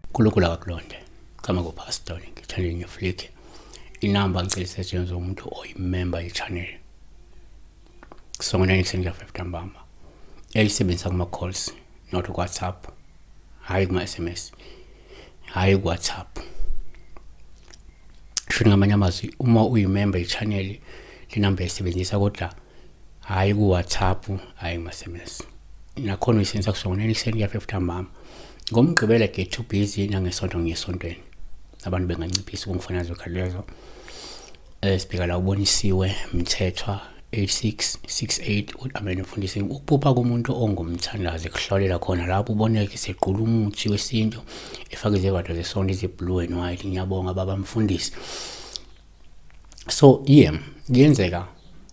Nkulunkulu akakulonde. Gama kuPastor ngithanda ngiflick. Inamba ngicela isetshenziswe umuntu oyimember ye-channel. Kusongoneni ekuseni kuya 5 ntambama. Eyisebenzisa kuma calls not ku WhatsApp. Hayi kuma SMS. Hayi ku WhatsApp. Sho ngamanye amazwi uma uyimember ye-channel le number yayisebenzisa kodwa hayi ku WhatsApp, hayi kuma SMS. Nakhona uyisebenzisa kusongoneni ekuseni kuya 5 ntambama. Ngomgqibelo get too busy nangesonto ngiyesontweni. Abantu benganciphisa ukungifonela zokhathi lezo. Sibheka la ubonisiwe Mthethwa 8668 uthi amen mfundisi ukuphupha komuntu ongumthandazi kuhlolela khona lapho uboneke sequla umuthi wesintu efake izevatho zesonto izi-blue and white. Ngiyabonga baba mfundisi. So yeah, kuyenzeka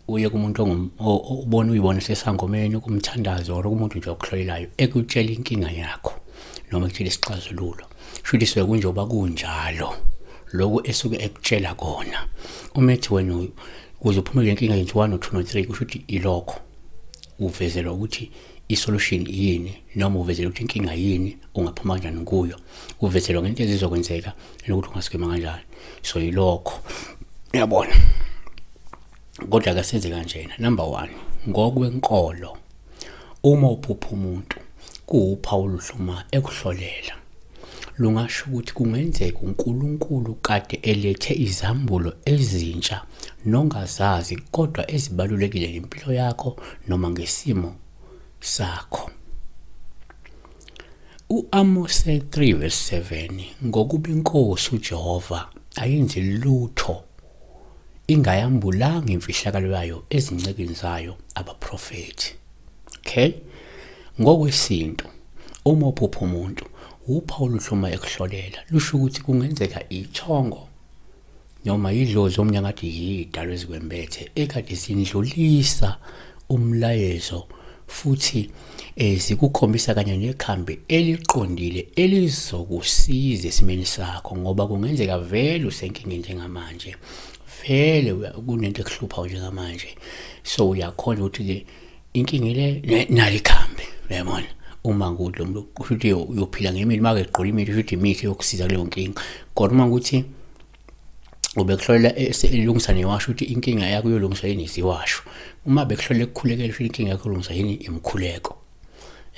uye kumuntu ubona uyibona sesangomeni kumthandazo or kumuntu nje okuhlolelayo ekutshela inkinga yakho noma ekutshela isixazululo. Shuthi suke kunjengoba kunjalo lokhu esuke ekutshela kona. Uma ethi wena ukuze uphume kule nkinga yenza 1 no 2 no 3 kusho ukuthi ilokho uvezelwa ukuthi isolution yini noma uvezelwa ukuthi inkinga yini ungaphuma kanjani kuyo, uvezelwa ngento ezizokwenzeka nokuthi ungasigwema kanjani. So yilokho uyabona. Kodwa ke senze kanjena, number 1 ngokwenkolo uma uphupha umuntu kuwuphawu oluhluma ekuhlolela lungasho ukuthi kungenzeka uNkulunkulu kade elethe izambulo ezintsha nongazazi kodwa ezibalulekile ngempilo yakho noma ngesimo sakho. U-Amose 3 verse 7 ngokuba inkosi uJehova ayenzi lutho ingayambulanga imfihlakalo yayo ezincekeni zayo abaprofethi. Okay? Ngokwesintu uma uphupha umuntu uphawu oluhluma ekuhlolela lusho ukuthi kungenzeka ithongo noma yidlozi omunye angathi yidalo ezikwembethe ekade zindlulisa umlayezo futhi zikukhombisa kanye nekhambi eliqondile elizokusiza esimeni sakho ngoba kungenzeka vele usenkingeni njengamanje, vele kunento ekuhluphayo njengamanje. So uyakhona ukuthi-ke inkinga le nali ikhambi, uyabona. Uma kuthi lo muntu kusho ukuthi uyophila ngemithi, uma ke gqola imithi kusho ukuthi imithi yokusiza kuleyo nkinga. Kodwa uma ukuthi ubekuhlolela elungisa newasho ukuthi inkinga yakho iyolungiswa yini iziwasho, uma bekuhlolela ekukhulekela kusho inkinga yakho ilungiswa yini imikhuleko,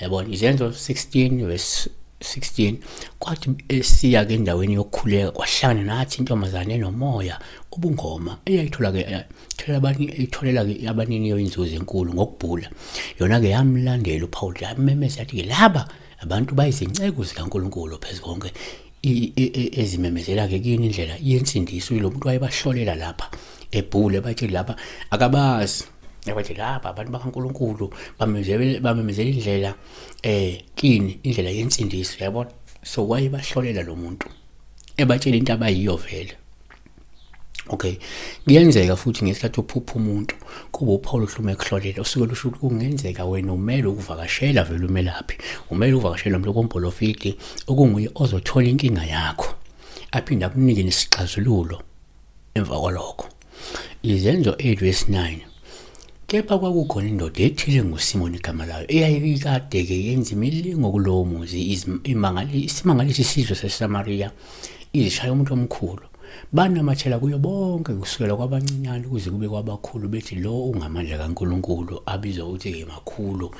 yabona. Izenzo 16 verse 16 kwathi esiya ke endaweni yokukhuleka kwahlangana nathi intombazane enomoya ubungoma eyayithola ke thola abanye itholela ke abaniniyo inzuzo enkulu ngokubhula. Yona ke yamlandela uPaul yamemeza yathi ke laba abantu bayizinceku zikaNkulunkulu phezukonke ezimemezela ke kini indlela yensindiso. Lo muntu wayebahlolela lapha ebhule bathi laba akabazi, yabathi laba abantu bakaNkulunkulu bamemezela indlela kini indlela yensindiso, yabona. So wayebahlolela lo muntu ebatshela into abayiyo vele. Okay, kuyenzeka futhi ngesikhathi uphupha umuntu kuba uphawu oluhluma ekuhlolela usuke lusho ukuthi kungenzeka wena umele ukuvakashela vele umelaphi, umele ukuvakashela umuntu okomporofiti okunguye ozothola inkinga yakho aphinde akunike nesixazululo emva kwalokho. Izenzo 8 verse 9 kepha kwakukhona indoda ethile nguSimoni igama layo eyayikade-ke yenza imilingo kulowo muzi isimangalisa isizwe saseSamariya izishaya umuntu omkhulu. Banamathela kuyo bonke kusukela kwabancinyane kuze kube kwabakhulu bethi lo ungamandla kaNkulunkulu abizwa ukuthi-ke makhulu.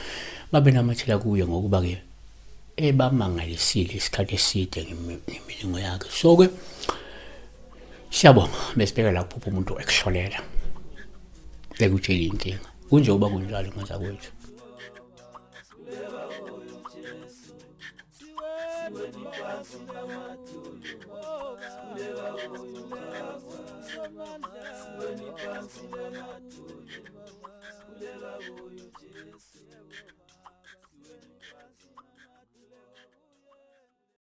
Babenamathela kuye ngokuba-ke ebamangalisile isikhathi eside ngemilingo yakhe. So-ke siyabonga besibheka la kuphupha umuntu ekuhlolela ekutshela inkinga kunjengoba kunjalo ngazakwethu.